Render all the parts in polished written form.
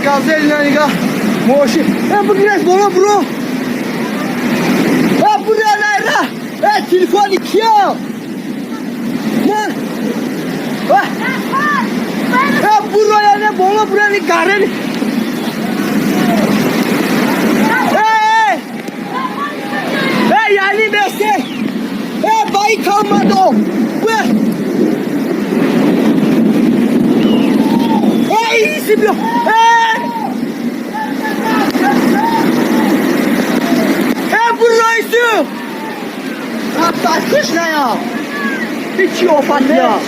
Газель на нига мошин. Э, бигиреш боло, буро. Э, буро, найра. Э, телефони киё? На. Э, э, буро, яне боло буро, ни гарели. Э, э, яъни бесе. Э, байк алмадым. Э, э, iyisi бия. Э! Э, буро, ису. Куш ная. Ҳичи офат я.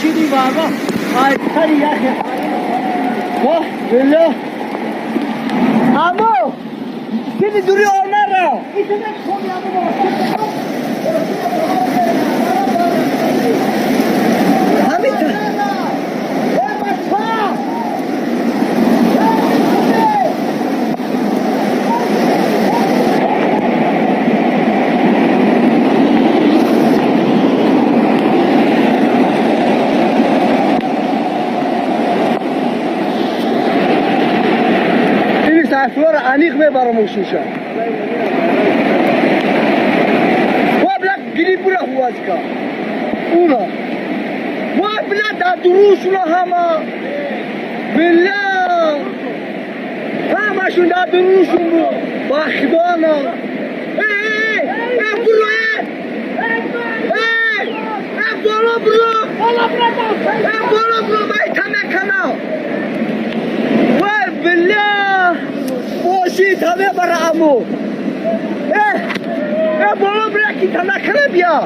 Вah, billah. Amo! Seni duruyor onlara. Hamit. Ини Сайфуллоро аниқ мебарам мошинша. Ва, бля, гири, бура хувазика. Ура. Ва, бля, дар дурушуна ҳама. Бля. Ҳамашун дар дурушун буд. Ба худона. Э, э, э, буро, э! Э, э, боло буро! Э, боло буро, вай тамекана! Вай, бля! Мошин та мебара аму. Э, э, боло бира ки тамекана бия.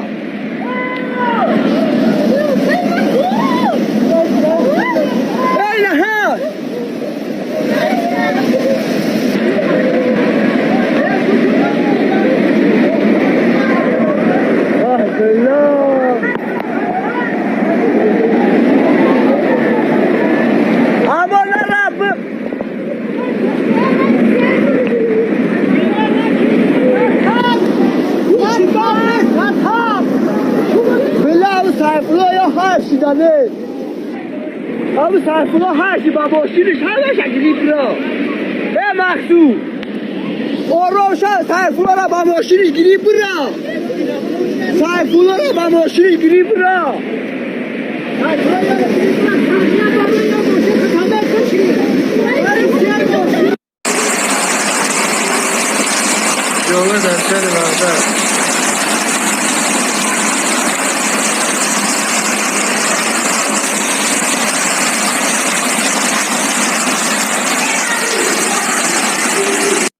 Эй, наҳа! Ах, бля! Амо нараб! Бля, абу Сайфулло я ҳашидане. Абу Сайфулло ҳаши ба мошиниш ҳамаша гирифт. Э, Мақсуд. Ором ша, Сайфуллоро ба мошиниш гирифт бира. Сайфуллоро ба мошиниш гирифт бира. Сайфуллоро гирифт бира. Ҷома дар шаҳри Ваҳдат.